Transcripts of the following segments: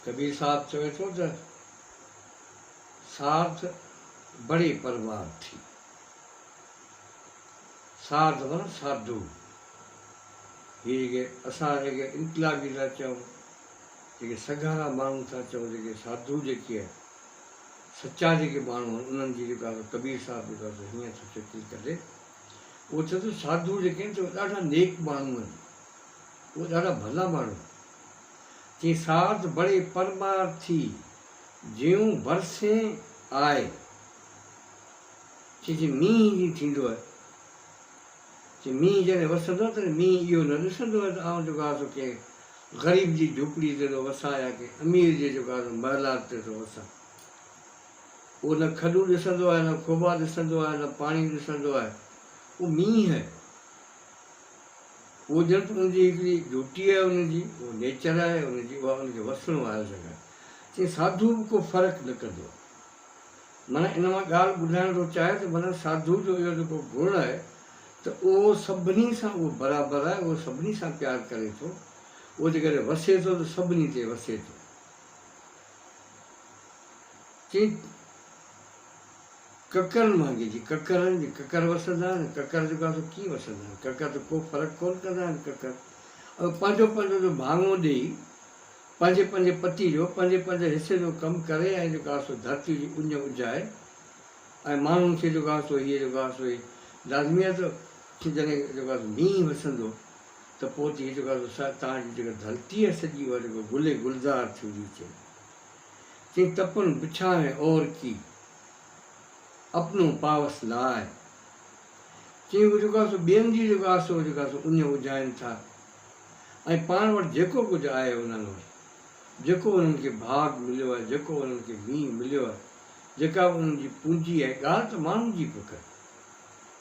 ڪبير صاحب چوي ٿو ته ساڌ بڙي پروار ٿي. ساڌ معنيٰ ساڌو. هي جيڪي اسان جيڪي انقلابي ٿا چئون، جيڪي سگهارا ماڻهو ٿا چئون، جيڪي ساڌو جيڪي آهن، سچا جيڪي ماڻهو آهن، انهن جي جيڪا سو ڪبير صاحب جيڪا سو هيئن ٿو شڪل ڪڍي. اهو چئي ٿو ساڌو جيڪي آهن سي ڏاڍا نيڪ ماڻهو آهن. اهي ڏاڍا ڀلا ماڻهو آهن. چي ساڌ بڙي پرمارٿي، جيون برسين آء. چي جي مينهن جيئن ٿيندو آهي. چي مينهن جڏهن وسندو آهي تڏهن مينهن اهو نه ڏسندو آهي ته آئون جيڪو آهي سو ڪنهن غريب جي جهوپڙي تي ٿو وسان يا ڪنهن امير جي جيڪو آهي سو محلات تي ٿو وسان. اهو نه کڏون ڏسندو آهي، نه کوٻا ڏسندو آهي، نه پاڻي ڏسندو آهي. اهو مينهن آهي. اهو ڄڻ ته ان جي هڪڙي ڊيوٽي آهي ان جي، اهو نيچر آهي ان جي، اها ان کي وسڻو آهي هر جڳهه. چي ساڌو به ڪو فرق نه ڪندو آهي. معنيٰ ان مان ڳالهه ٻڌائڻ ٿو چاهي ته معنيٰ ساڌو جو اهو جيڪو گڻ آهي ته اهو سڀني سان اهو برابر آهي، اهو سڀني سان پيار ڪري ٿو، اهو جيڪڏهن وسي ٿو ته سڀني تي وسي ٿو. چي ڪڪرن وانگي جي ڪڪرن جي ڪڪر وسندا آهن، ڪڪر جيڪو آهي سو ڪيئن وسندا آهن، ڪڪر ته ڪو فرق ڪونه ڪندا آهن، ڪڪر پنهنجو پنهنجو جو ڀاڱو ڏيئي پنهنجي پنهنجي پتي جو پنهنجي پنهنجي حصي جو ڪم ڪري ۽ جيڪو آهي سو ڌرتي جي اڃ اجهائي ۽ ماڻهن کي جيڪو آهي سو هيء جيڪو آهي سو هي لازمي آهي ته جڏهن جيڪو آهي سو مينهن وسندو ته پوء ته هي جيڪو آهي سو توهان جي جيڪا ڌرتي آهي سڄي اها جيڪو گل گلزار ٿيندي اچي. چئي تپن بڇاوين اور ڪي، اپنو پاوس لاء. چئي هو جيڪو آهي سو ٻين جي جيڪو آهي سو جيڪو آهي سو اڃ اجهائين ٿا. ۽ پاڻ وٽ جيڪو ڪجهه آهي انهن وٽ، جيڪو انهن کي ڀاڳ مليو آهي، جيڪو انهن کي مينهن مليو آهي، جيڪا به انهن جي پونجي آهي، ڳالهه ته ماڻهن جي پيو ڪري.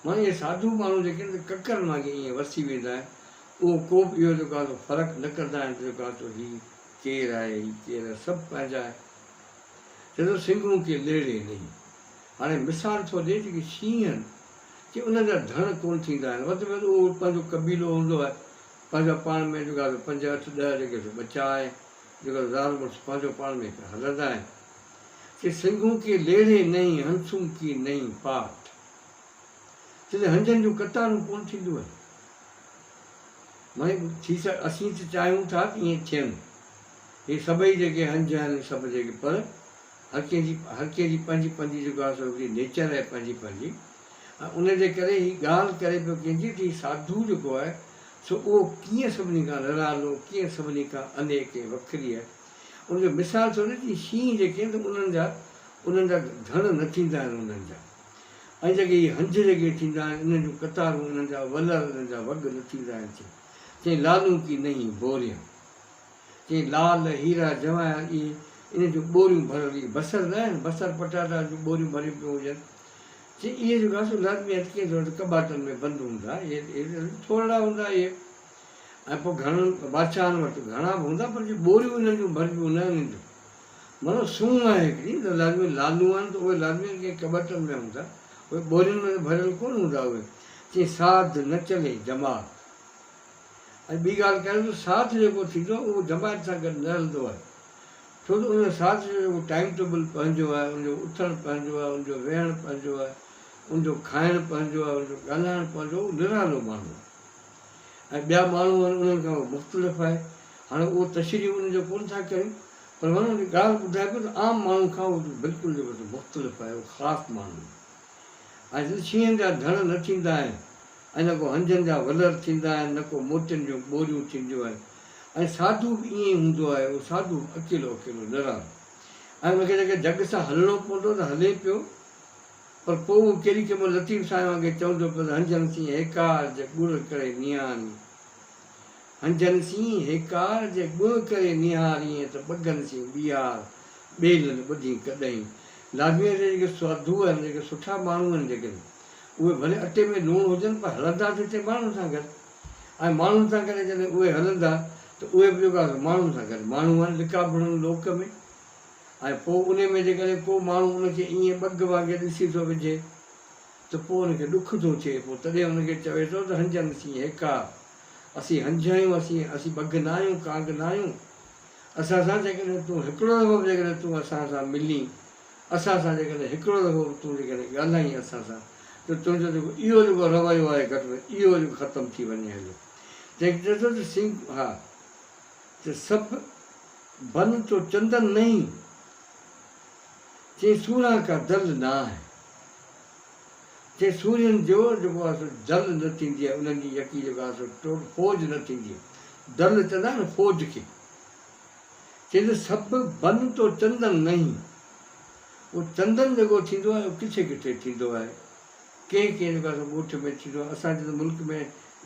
معنيٰ اهي ساڌو ماڻهو جيڪي آهن سي ڪڪرن وانگي ائين وسي ويندا آهن، اهو ڪو به اهو جيڪو آهي سو فرق نه ڪندا آهن ته جيڪو آهي سو هي ڪير آهي، هي ڪير آهي، سڀ پنهنجا آهن. چئي ٿو سنگهون ڪي ليڙي نهين. هاڻي مثال ٿو ڏئي جيڪي شينهن آهن، چي انهن جا ڌڻ ڪونه ٿيندا آهن، وڌ ۾ وڌ اهو پنهنجو قبيلو هوندو آهي، پنهنجا پاڻ ۾ جيڪا سو پنج اٺ ڏهه جيڪي سو ٻچا آهن، جيڪا سو زال مڙس پنهنجو پاڻ ۾ پيا هلندا آهن. چي سنگهون ڪي ليڙهي نهين، هنسون ڪي نهين پاٽ. چي ته هنجن جون قطارون ڪونه ٿينديون آهن. معني ٿي اسين ته چاهيون ٿا ته ائين ٿين. هي سڀئي جيڪي هنج آهن سڀ جيڪي پر هر ڪنهن جي هر ڪنهن جي پنهنجي پنهنجي جيڪو آهي سو هڪڙي نيچر آهي پنهنجي پنهنجي ۽ ان جي ڪري هي ڳالهه ڪري پيو ڪنهن جي ته هي ساڌو جيڪو آهي سو اهو ڪيئن سڀني کان نرالو ڪيئن سڀني کان انيڪ ۽ وکري آهي ان جو مثال ٿو ڏي ته شينهن جيڪي آهن ته انهن جا انهن جا ڌڻ نه ٿيندا آهن انهن جا ۽ جيڪي هي هنج جيڪي ٿيندا آهن انهن جون قطارون انهن جا ولر انهن جا وڳ نه ٿيندا آهن چي چئين لالون ڪي نهين بوريان چي لال، هيرا، جواهر اهي انهن جون ٻوريون ڀريل اهي بصر نه آهن، بصر پٽاٽا جون ٻوريون ڀريون پيون هجن. چي اهي جيڪو آهي سو لازمي آهي ته ڪنهن صورت ڪٻاٽن ۾ بند هوندا، اهي ٿورڙا هوندا اهي ۽ پوء گهڻن بادشاهن وٽ گهڻا به هوندا پر جي ٻوريون انهن جون ڀربيون نه انهن جون معنيٰ سونهن آهي هڪڙي ته لازمي لالون آهن ته اهي لازمي ڪنهن ڪٻٽن ۾ هوندا، اهي ٻورين ۾ ته ڀريل ڪونه هوندا اهي. چي ساڌ نه چلي جماعت. ۽ ٻي ڳالهه ڪريان ته ساٿ جيڪو ٿيندو آهي اهو جماعت سان گڏ نه هلندو آهي ڇو ته ان ساٿ جو جيڪو ٽائيم ٽيبل پنهنجو آهي ان جو اٿڻ پنهنجو آهي ان جو ويهڻ پنهنجو آهي ان جو کائڻ پنهنجو آهي ان جو ڳالهائڻ پنهنجو اهو نرالو ماڻهو آهي ۽ ٻيا ماڻهو آهن انهن کان اهو مختلف آهي هاڻي اهو تشريح ان جو ڪونه ٿا ڪريون پر معنيٰ ان جي ڳالهه ٻڌائي پيو ته عام ماڻهو کان اهو بلڪل جيڪو مختلف آهي اهو خاص ماڻهو آهي ۽ شينهن جا ڌڻ نه ٿيندا آهن ۽ نه ڪو هنجن جا ولر ٿيندا آهن، نه ڪو موتين جون ٻوريون ٿينديون آهن ۽ ساڌو به ائين ئي هوندو آهي، اهو ساڌو به اڪيلو اڪيلو نرالو ۽ ان کي جيڪڏهن جڳ سان هلڻو پوندو ته هلي پيو پر پوء اهو ڪيڏي ڪنهن مهل لطيف سائين وانگي چوندو پيو ته هنجن سين هيڪار جي ڳڻ ڪري نهارين، هنجن سين هيڪار جي ڳڻ ڪري نهارين ته ٻگهن سين ٻيهار ٻيل نه ٻڌين ڪڏهين. لازمي آهي ته جيڪي ساڌو آهن، جيڪي سٺا ماڻهو آهن جيڪڏهن اهي ڀلي اٽي ۾ لوڻ هجن پر هلندا ته هتي ماڻهن سان گڏ ۽ ماڻهن سان گڏ جڏهن اهي هلندا ته اهي به جيڪو آهي سو ماڻهن سان گڏ ماڻهو آهن لڪا ڀڻن لوڪ ۾ ۽ پوء انهي ۾ جيڪڏهن ڪو ماڻهو ان کي ائين ٻگهه وانگي ڏسي ٿو وجهي ته پوء ان کي ڏک ٿو ٿئي پوء تڏهن ان کي چوي ٿو ته هنجن سين هيڪار اسين هنج آهيون اسين اسين ٻگهه نه آهيون ڪانگ نه آهيون. اسان سان جيڪڏهن تون هڪڙو دفعو به جيڪڏهن تون اسان سان ملين، اسان سان جيڪڏهن هڪڙو دفعو به تون جيڪڏهن ڳالهائين اسان سان ته تنهنجو جيڪو اهو جيڪو رويو آهي گهٽ ۾ اهو جيڪو ختم ٿي وڃي هليو. تنهن کي چئي ٿو ته سنگ ها ته سڀ بن تو چندن نهين، چئي سوران ڪا دل نه آهي. چئي سورين جو جيڪو آهي سو دل نه ٿيندي آهي، انهن جي يڪي جيڪو آهي سو ٽوٽ فوج نه ٿيندي آهي. دل چوندا آهن نه فوج کي. چئي ته سڀ بن تو چندن نهين. اهو چندن جيڪو ٿيندو آهي اهو ڪٿي ڪٿي ٿيندو آهي. ڪنهن ڪنهن جيڪو آهي سو ڳوٺ ۾ ٿيندو آهي. اسان جي ته ملڪ ۾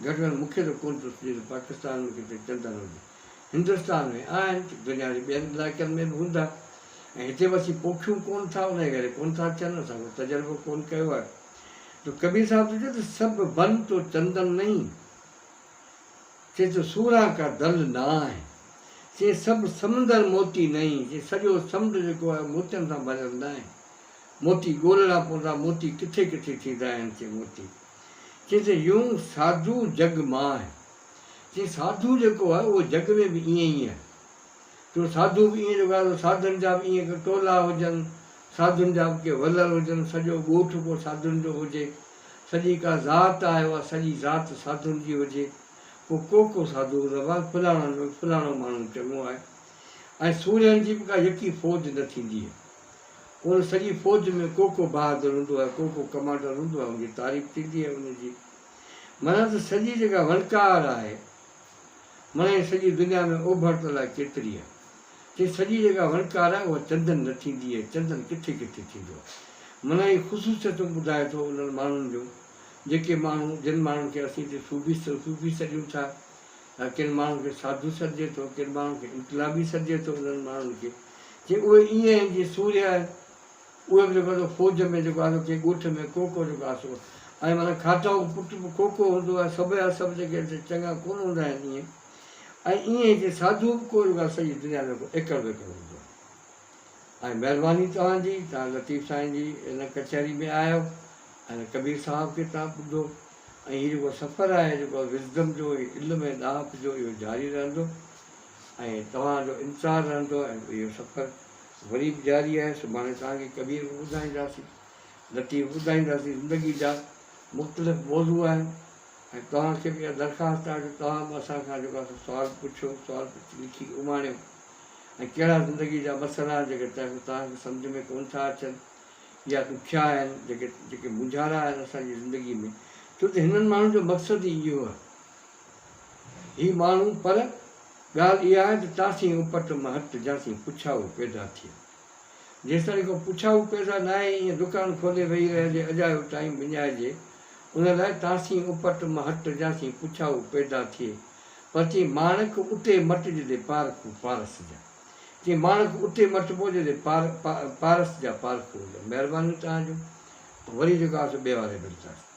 گهٽ ۾ گهٽ مون کي ته ڪونه ٿو سجهي ته پاڪستان ۾ ڪٿي چندن هجي. هندستان ۾ آهن ته دنيا جي ٻين علائقن ۾ به هوندا ۽ هتي به اسين پوکيون ڪونه ٿا انهي ڪري ڪونه ٿا ٿين اسان ڪو تجربو ڪونه ڪيو آهي ته ڪبير صاحب ٿو چئي ته سڀ بن تو چندن نهين چئي ٿو سوران ڪا دل نه آهي چئي سڀ سمندر موتي نهين چئي سڄو سمنڊ جيڪو آهي موتين سان ڀريل نه آهي موتي ڳولڻا پوندا موتي ڪٿي ڪٿي ٿيندا آهن چئي موتي چئي ته يون ساڌو جڳ مان چي ساڌو جيڪو آهي اهو جڳ ۾ به ائين ئي آهي. جو ساڌو به ائين جيڪو آهي سو ساڌن جا به ائين ڪي ٽولا هجن، ساڌن جا به ڪي ولر هجن، سڄو ڳوٺ ڪو ساڌن جو هجي، سڄي ڪا ذات آهي اها سڄي ذات ساڌن جي هجي، پوء ڪو ڪو ساڌو هوندو آهي، فلاڻن ۾ فلاڻو ماڻهو چڱو آهي ۽ سورهين جي به ڪا يڪي فوج نه ٿيندي آهي. ان سڄي فوج ۾ ڪو ڪو بهادر هوندو آهي، ڪو ڪو ڪمانڊر هوندو آهي، ان جي تعريف ٿيندي آهي ان جي. معنيٰ ته سڄي جيڪا وڻڪار آهي، معنيٰ هي سڄي دنيا ۾ اوڀر ته الائي ڪيتري آهي. چي سڄي جيڪا وڻڪار آهي اها چندن نه ٿيندي آهي، چندن ڪٿي ڪٿي ٿيندو آهي. معنيٰ هي خصوصيتون ٻڌائي ٿو انهن ماڻهن جون، جيڪي ماڻهو، جن ماڻهن کي اسين هتي صوفي صوفي سڏيون ٿا، يا ڪن ماڻهن کي ساڌو سڏجي ٿو، ڪن ماڻهن کي انقلابي سڏجي ٿو، انهن ماڻهن کي چي اهي ائين آهن جيئن سورهيه آهن. اهي به جيڪو آهي سو فوج ۾ جيڪو آهي سو ڪنهن ڳوٺ ۾ ڪو ڪو جيڪو آهي سو ۽ معنيٰ کاٽائو پٽ به ڪو ڪو هوندو آهي سڀ جا سڀ جيڪي آهن سي چڱا ڪونه هوندا آهن ائين ۽ ائين ئي جي ساڌو به ڪو جيڪو آهي سڄي دنيا ۾ ڪو ايڪڙ ٻيڪڙ هوندو آهي ۽ مهرباني توهان جي توهان لطيف سائين جي ان ڪچهري ۾ آيو ۽ ڪبير صاحب کي توهان ٻڌو ۽ هي جيڪو سفر آهي جيڪو وزڊم جو هي علم ۽ ڏاهپ جو اهو جاري رهندو ۽ توهان جو انتظار رهندو ۽ اهو سفر وري به جاري آهي، سڀاڻي توهان کي ڪبير به ٻڌائينداسين، لطيف به ٻڌائينداسين، زندگي جا مختلف موضوع آهن ۽ توهان کي به اها درخواست آهي جو توهان به اسان کان جيڪو آهي سو سوال پڇو، سوال پڇي لکي اماڻيو ۽ ڪهڙا زندگي جا مسئلا آهن جيڪي توهان کي سمجهه ۾ ڪونه ٿا اچن يا ڏکيا آهن، جيڪي جيڪي مونجهارا آهن اسان جي زندگي ۾ ڇو ته هنن ماڻهن جو مقصد ئي اهو آهي. هي ماڻهو پر ڳالهه اها آهي ته تاسين اپٽ مهٽ جاسين پڇائو پيدا ٿئي. جيستائين ڪو پڇائو پيدا ناهي ائين دڪان کولي ويهي رهجي اجايو ٽائيم وڃائجي ان لاء تاسين اپٽ مهٽ جاسين پڇائو پيدا ٿئي پر چي ماڻڪ اتي مٽ جتي پارکو پارس جا چي ماڻڪ اتي مٽبو جتي پارس جا پارکو هجن مهربانيون توهان جون وري جيڪو آهي سو ٻئي واري ملداسين.